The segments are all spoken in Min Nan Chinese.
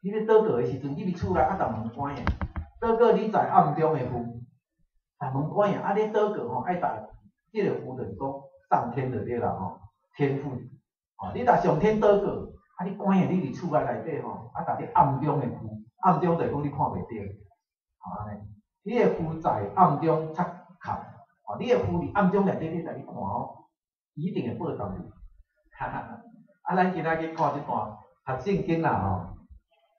你咧禱告的時陣，入去厝內啊，逐門關的，禱告你在暗中的父，逐門關的，啊，你禱告吼，愛逐這个父就是講上天就對啦吼，天父，吼，你若上天禱告，啊，你關的你佇厝內內底吼，啊，逐你暗中的父，暗中就是講你看袂著，吼按呢，你的父在暗中察看，吼，你的父佇暗中內底，你來你看吼，一定會報答你。哈哈哈，啊，咱今仔去看這段讀聖經啦吼，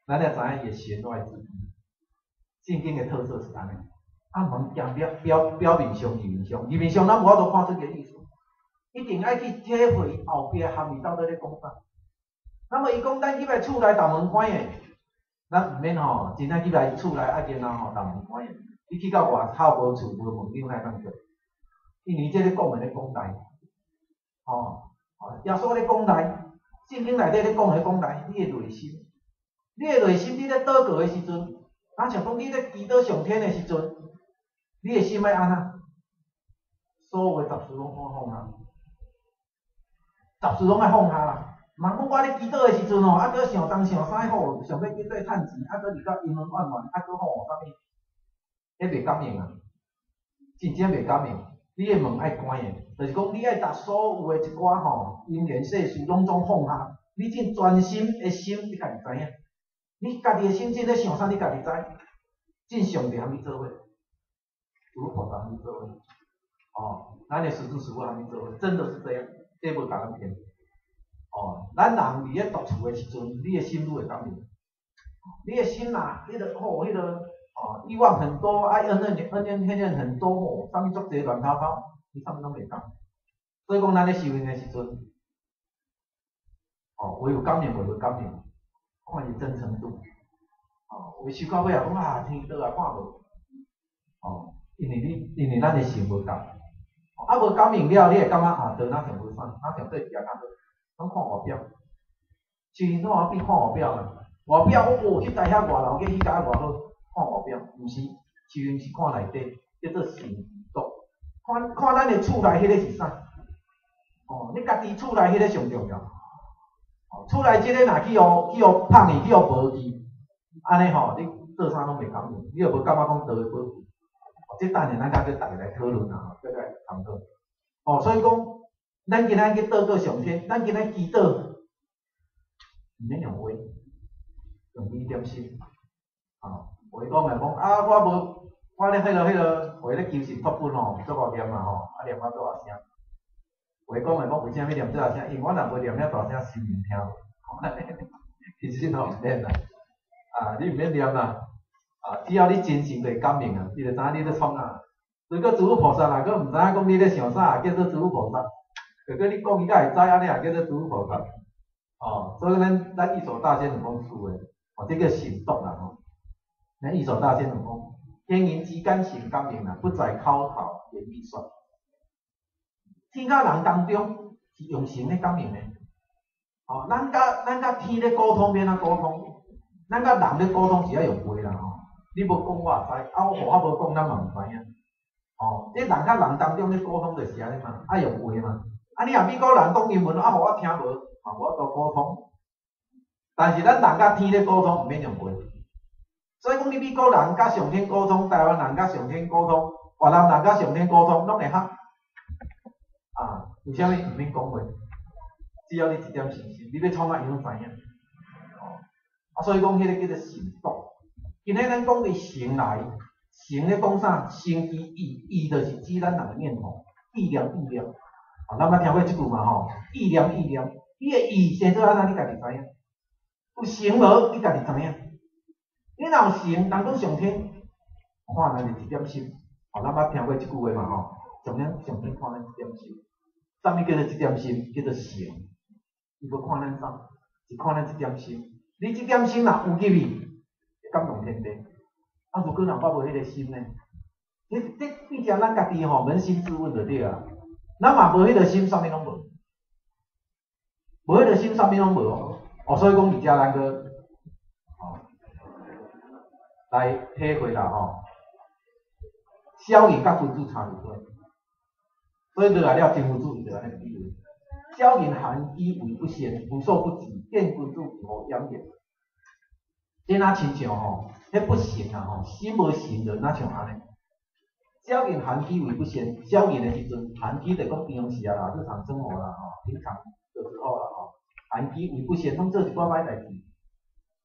咱才知影伊的弦外之音。聖經的特色是按呢，啊，毋通表表表面上、字面上，字面上咱無法度看出個意思，一定愛去體會後壁含義到底咧講啥。那麼伊講咱入來厝內逐門關的，咱毋免吼，真正入來厝內啊，然後吼逐門關的，你去到外口無厝無門，你有哪會當做？因為這咧講的咧講內，吼，耶穌咧講內，聖經內底咧講的咧講內，你的內心，你的內心，你咧禱告的時陣，若像講你咧祈禱上天的時陣，你的心愛按怎？所有的雜事攏放下，雜事攏愛放下啦。毋通講我咧祈禱的時陣吼，啊，閣想東想西吼，想欲去倒趁錢，啊，閣入到恩恩怨怨，啊，閣吼啥物，彼袂感應啊，真正袂感應。你的門愛關的，就是講你愛共所有的一寡吼因緣世事攏總放下，你盡專心的心，你家己知影。你家己的心真咧想啥，你家己知。盡上帝和你做伙，諸菩薩和你做伙，哦，咱的師祖師父和你做伙，真的是這樣，這無共咱騙。哦，咱人佇咧獨處的時陣，你的心愈會感應。你的心若彼个吼，彼个哦，欲望很多，愛恩恩恩恩怨怨很多吼，啥物足濟亂糟糟，你啥物攏袂感。所以講，咱咧修行的時陣，哦，有有感應，無有感應，看伊真誠度。哦，有修到尾仔講啊，天道啊，看無。哦，因為你因為咱的心無共，啊無感應了，你會感覺啊，道若像無啥，若像對佇遐較好，攏看外表。修行怎比看外表啦？外表哦，彼台遐偌老，彼家偌好，看外表，毋是，修行是看內底，叫做心度。看看咱的厝內彼个是啥？哦，你家己厝內彼个上重要。哦，厝內這个若去予去予放去，去予無去，按呢吼，你做啥攏袂感應，你又無感覺講道的寶貴。哦，這等下咱較閣逐个來討論啦，吼，閣來探討。哦，所以講，咱今仔去禱告上天，咱今仔祈禱，毋免用話，用一點心。哦，有的講來講啊，我無，我咧彼个彼个，話咧求神託本吼，足夠念啊吼，啊念啊大聲。有的講來講，為啥物念這大聲？因為我若無念遐大聲，神明聽無。其實吼毋免啦，啊，你毋免念啦，啊，只要你真誠就會感應啊，伊就知影你咧創啥。如果諸佛菩薩若閣毋知影講你咧想啥，叫做諸佛菩薩。如果你講伊才會知，按呢也叫做諸佛菩薩。哦，所以咱咱一手大仙就講厝的，哦，這叫心動啦吼。咱一手大仙就講，天人之間心感應啦，不在口頭言語說。天佮人當中是用心咧感應的。哦，咱佮咱佮天咧溝通，欲按怎溝通？咱佮人咧溝通是愛用話啦吼。你無講我也知，啊我我無講咱嘛毋知影。哦，這人佮人當中咧溝通就是按呢嘛，愛用話嘛。啊你若美國人講英文，啊予我聽無，嘛無法度溝通。但是咱人佮天咧溝通，毋免用話。所以講你美國人佮上天溝通，台灣人佮上天溝通，越南人佮上天溝通，攏會合。啊，為啥物毋免講話？只要你一點信心，你欲創啥伊攏知影。哦，啊，所以講彼个叫做神道。今日咱講佇神來，神咧講啥？神之意，意就是指咱人的念頭，意念意念。啊，咱捌聽過這句嘛吼？意念意念，你的意生做按怎，你家己知影。有神無？你家己知影。你若有神，人講上天看咱的一點心。哦，咱捌聽過這句話嘛吼？上天上天看咱一點心，啥物叫做一點心？叫做神。伊無看咱啥，是看咱一點心。你這點心若有入去，會感動天地。啊，如果若我無彼个心呢？這這變成咱家己吼，捫心自問就對啊。咱嘛無彼个心，啥物攏無。無彼个心，啥物攏無哦。哦，所以講佇遮咱閣哦來體會啦吼。小人佮君子差佇佗，所以落來了，真夫子伊就按呢比喻：小人含以為不善，無所不至；見君子如何掩言。這若親像吼，彼不誠啊吼，心無誠就若像按呢。小人寒機為不先，小人的時陣，寒機就講平常時啊啦，日常生活啦吼，平常的時候啦吼，寒機為不先，攏做一寡歹代誌。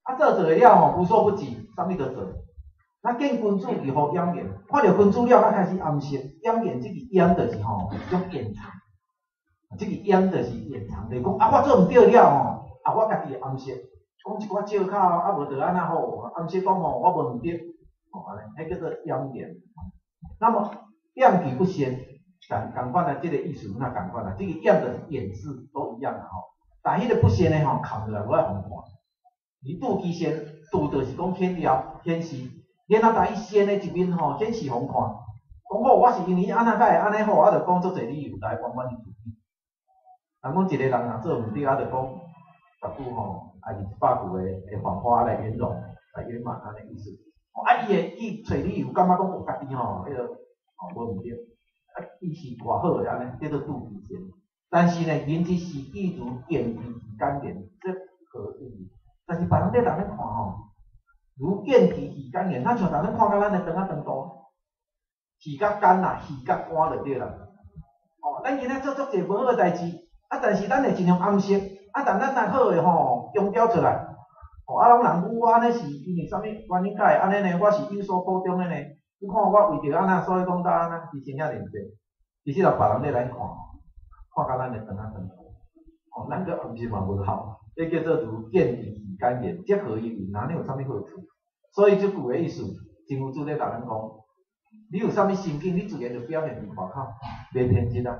啊，做做了吼，無所不至，啥物都做。那見君子如何掩言？看著君子了，才開始掩飾。掩言這個掩就是吼一種掩藏，這個掩就是掩藏，就是講啊，我做毋對了吼，啊，我家己會掩飾，講一寡借口，啊，無就按怎好，掩飾講吼，我無毋對，吼按呢，彼叫做掩言。那麼掩其不先，但仝款啊，這個意思若仝款啊，這個掩就是掩飾，都一樣啦吼。但彼個不先的吼，藏落來無愛予看。伊妒其先，妒就是講顯耀、顯示，然後但伊善的一面吼，顯示予看。講好，我是因為按怎才會按呢好，啊，就講足濟理由來圓滿伊自己。人講一個人若做毋對，啊，就講十句吼，抑是100句的謊話來圓融、來圓滿按呢意思。啊，伊會伊揣理由，感覺講有家己吼，彼個吼無毋對，啊，伊是偌好的按呢，叫做妒其善。但是呢，人之視己如見其敢言，這何意義？但是別人佇逐咧看吼，如見其耳敢言，若像逐咧看甲咱的腸仔長度，耳甲肝啦，耳甲肝就對啦。哦，咱今仔做足濟無好的代誌，啊，但是咱會盡量掩飾，啊，但咱若好的吼，強調出來。哦，啊，攏人講我按呢是因為啥物原因才會按呢呢？我是有所苦衷的呢。你看我為著按怎，所以講到按怎，犧牲遐爾濟。其實若別人咧來看，看甲咱的腸仔長度，哦，咱閣掩飾嘛無效，這叫做如見其耳敢言，這何意義？按呢有啥物好處？所以這句的意思，真有主咧共咱講，你有啥物心境，你自然就表現佇外口，袂偏執啊。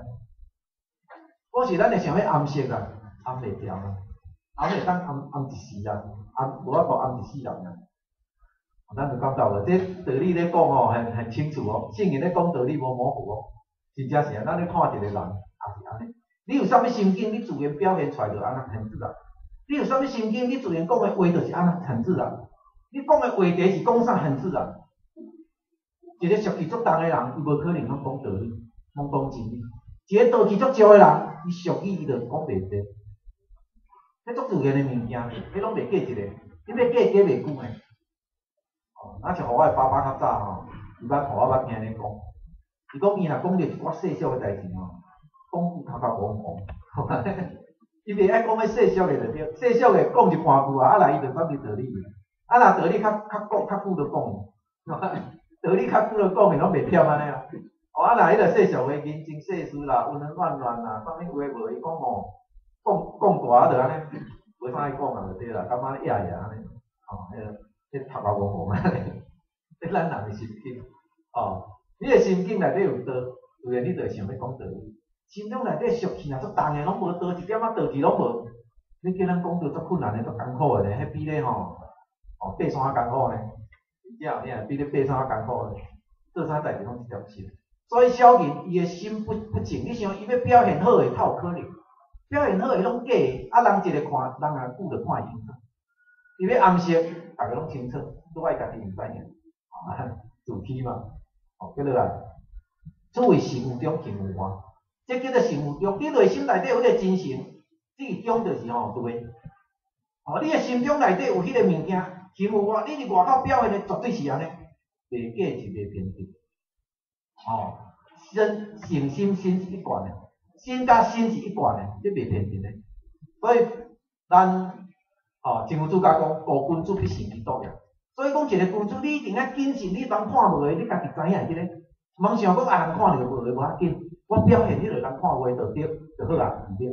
有時咱會想欲掩飾啦，掩袂牢啦，掩會當掩掩一時啦，掩無法度掩一世人啦。咱就感覺無，這道理咧講吼，很清楚哦。聖人咧講道理無模糊哦，真正是按呢。咱咧看一個人，也是按呢。你有啥物心境，你自然表現出來就按呢，很自然。你有啥物心境，你自然講的話就是按呢，很自然。你講的話題是講啥，很自然。一個俗氣足重的人，伊無可能攏講道理，攏講真理。一個道氣足少的人，伊俗語伊就講袂濟。彼足自然的物件，彼攏袂假一個，你欲假假袂久呢。哦，若像予我的爸爸較早吼，伊捌予我捌聽咧講，伊講伊若講著一寡世俗的代誌吼，講句頭殼戆戆，伊袂愛講彼世俗的就對，世俗的講一半句啊，啊來伊就轉去道理，啊若道理較較講較久就講，道理較久就講，伊攏袂忝按呢啊。哦，啊若彼個世俗的人情世事啦、恩恩怨怨啦，啥物有的無的，伊講吼，講講大啊就按呢，無啥愛講啊就對啦，感覺野野按呢，哦，彼個彼頭殼戆戆按呢，這咱人的心境，哦，你的心境內底有道，自然你就會想欲講道理。心中內底俗氣若足重的，攏無道，一點仔道氣攏無。你叫咱講道足困難的、足艱苦的呢？彼比咧吼，哦，爬山較艱苦呢。真正有影，比咧爬山較艱苦呢。做啥代誌攏一條心。所以小人伊的心不淨，你想伊欲表現好的，較有可能。表現好的攏假的，啊，人一个看，人也久就看會清楚。伊欲掩飾，逐个攏清楚，拄愛家己毋知影，啊，自欺嘛。哦，繼落來，此謂誠有中，行有外，這叫做誠有中。你內心內底有彼個真誠，這個中就是吼對。哦，你的心中內底有彼個物件，行有外，你佇外口表現的絕對是按呢，袂假是袂偏執。哦，身誠心心是一貫的，心佮心是一貫的，這袂偏執的。所以咱哦，真有主教講，故君子必慎其獨也。所以講，一個君子，你一定愛謹慎，你人看無的，你家己知影會記咧。毋通想講啊，人看著無的無要緊，我表現彼個人看無的就對就好啊，毋對。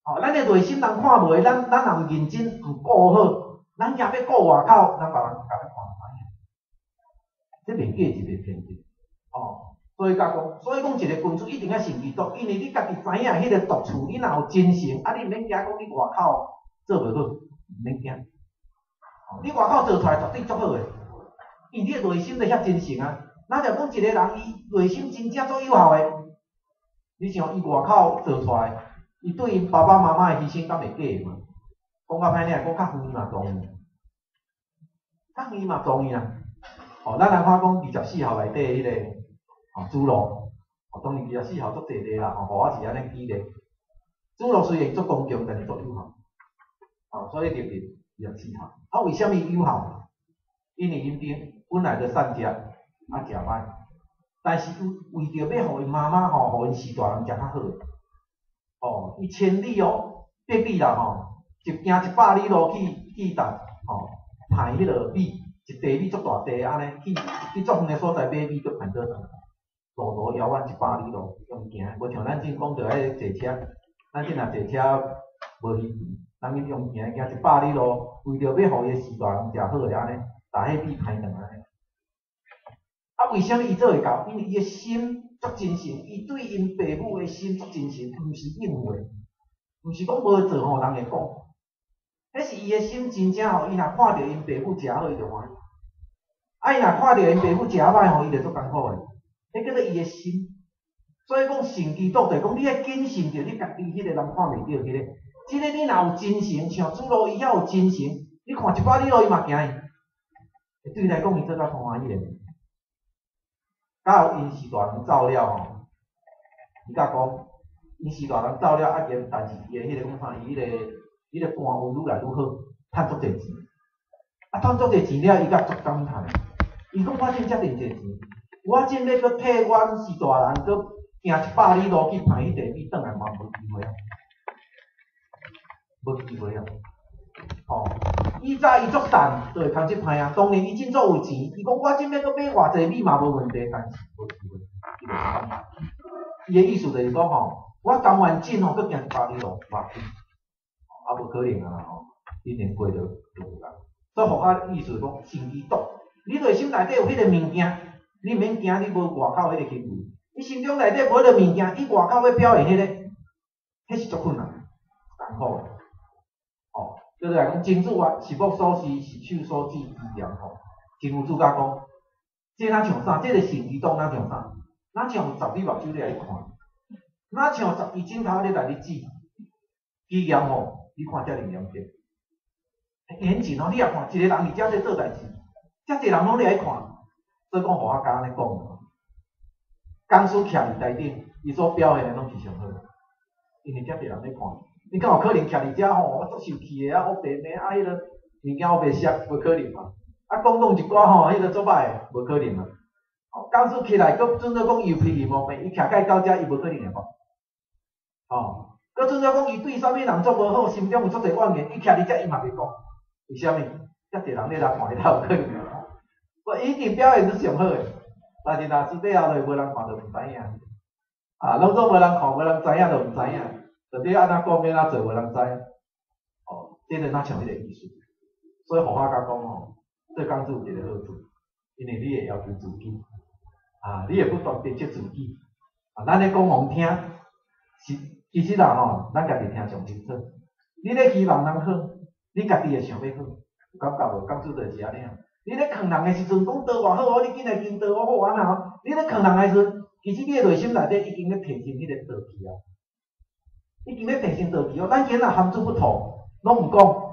哦，咱的內心人看無的，咱若毋認真，毋顧好，咱驚欲顧外口，咱別人共咱看就知影。這袂假是袂偏執。哦，所以甲講，所以講一個君子一定愛慎其獨，因為你家己知影彼個獨處，你若有真誠，啊，你毋免驚講你外口做袂好，毋免驚。你外口做出來絕對足好的，因為你的內心就遐真誠啊。咱就講一個人，伊內心真正足有孝的，你想伊外口做出來，伊對𪜶爸爸媽媽的犧牲敢會假的嘛？講較歹聽，講較遠嘛同意，較遠嘛同意啦。哦，咱來看講24孝內底彼個哦，子路，哦，當然24孝足濟個啦，吼，我是按呢舉例。子路雖然足剛強，但是足有孝。哦，所以入去。伊也試探。啊，為啥物有效？因為𪜶頂本來就善食，啊食歹，但是為著欲予𪜶媽媽吼，予𪜶序大人食較好。哦，伊千里哦，百里啦吼，一行100里路去佗吼，刣彼落米，一袋米足大袋按呢，去足遠的所在買米，閣刣倒轉來，路途遙遠100里路，用行，無像咱這講著愛坐車，咱這若坐車無稀奇，人𪜶用行行一百里路，為著欲予伊的序大人食好的按呢，共彼米刣轉來。啊，為啥物伊做會到？因為伊的心足真誠，伊對𪜶爸母的心足真誠，毋是應付的，毋是講無做吼，人會講。彼是伊的心真正吼，伊若看著𪜶爸母食好，伊就歡喜。啊，伊若看著𪜶爸母食歹吼，伊就足艱苦的。彼叫做伊的心。所以講信基督就是講，你愛謹慎著你家己彼個人看袂著彼個。這个你若有真誠，像主路伊遐有真誠，你看一百里路伊嘛行去。對伊來講，伊做較歡喜的。到𪜶序大人走了吼，伊甲講，𪜶序大人走了，啊，但是伊的彼个講啥？伊彼个官運愈來愈好，趁足濟錢。啊，趁足濟錢了，伊才足感嘆。伊講我掙遮爾濟錢，我真欲閣替阮序大人閣行一百里路去刣彼塊米轉來嘛無機會啊，無機會啊。吼，以早伊足善，就會通這歹啊。當然伊真足有錢，伊講我這欲閣買偌濟米嘛無問題，但是無機會，伊就是感嘆。伊的意思就是講吼，我甘願進吼，閣行一百里路，無要緊，啊無可能啊吼，一年過就有啦。所以佛法意思講，信基督，你內心內底有彼個物件，你毋免驚你無外口彼個行為，你心中內底無彼個物件，你外口欲表現彼個，彼是足困難、艱苦的。哦，就是來講，真主啊，是目所視，是手所指，機鹽吼。真有主教講，這若像啥？這个信基督若像啥？若像十支目睭咧來看，若像十支指頭咧來咧指，機鹽吼，你看遮爾嚴格，嚴謹哦，你也看一个人佇遮咧做代誌，遮濟人攏咧來看，所以講互我敢按呢講，講師徛佇台頂，伊所表現的攏是上好，因為遮濟人咧看，你敢有可能徛佇遮吼，我足受氣的啊，烏白罵啊，彼个物件烏白說，無可能嘛。啊，講講一寡吼，彼个足歹的，無可能嘛。哦，講師起來，閣準做講伊有脾氣毛病，伊徛甲伊到遮，伊無可能會講。哦，閣準做講伊對啥物人足無好，心中有足濟怨言，伊徛佇遮伊嘛袂講。為啥物？遮濟人咧來看伊，哪有可能會講？所以一定表現得上好的，但是若私底下就無人看，就毋知影。啊，攏總無人看，無人知影，就毋知影。到底按怎講，欲按怎做，無人知。哦，這个若像彼个意思。所以佛法教講吼，做講師有一个好處，因為你會要求自己，啊，你會不斷鞭策自己。啊，咱咧講予人聽，是其實啦吼，咱家己聽上清楚。你咧希望人好，你家己會想欲好，有感覺無？講師就是按呢啊。你咧勸人的時陣，講道偌好哦，你緊來行道好按怎吼？你咧勸人的時陣，其實你的內心內底已經咧提升彼個道氣啊，已經咧提升道氣哦。咱今仔含珠不吐，攏毋講。